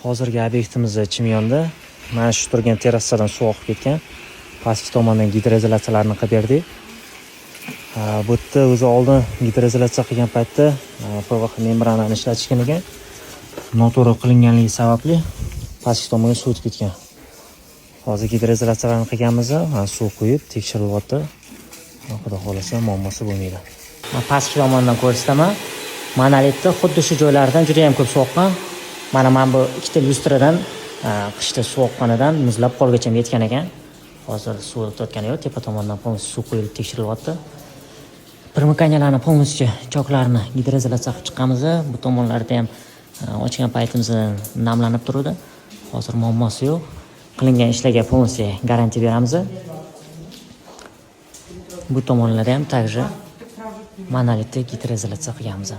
Hozirgi obyektimizda Chimyonda mana shu turgan terrasadan suv oqib ketgan. Pastki tomondan gidroizolyatsiyalarni qilib berdik. Bu yerda o'zi oldin gidroizolyatsiya qilgan paytda PVC membranani ishlatishgan ekan. Noto'g'ri qilinganligi sababli pastki tomonga suv o'tib ketgan. Hozir gidroizolyatsiyalarni qilganmiz, mana suv quyib tekshirilyapti. Xudo xohlasa, muammosi bo'lmaydi. Man pastki tomondan ko'rsataman. Monolitni xuddi shu joylardan juda ham ko'p suv oqqan. Mana bu ikkita lyustradan qishda suv oqqanidan muzlab polgacha yetgan ekan. Hozir suv o'tayotgani yo'q, tepa tomondan полностью suv quyilib tekshirilyapti. Примыкания larni полностью, choklarni gidroizolyatsiya qilib chiqqanmiz. Bu tomonlarda ham ochgan paytimizda namlanib turuvdi. Hozir muammosi yo'q. Qilingan ishlarga полностью garantiya beramiz. Bu tomonlarda ham также monolitni gidroizolyatsiya qilganmiz.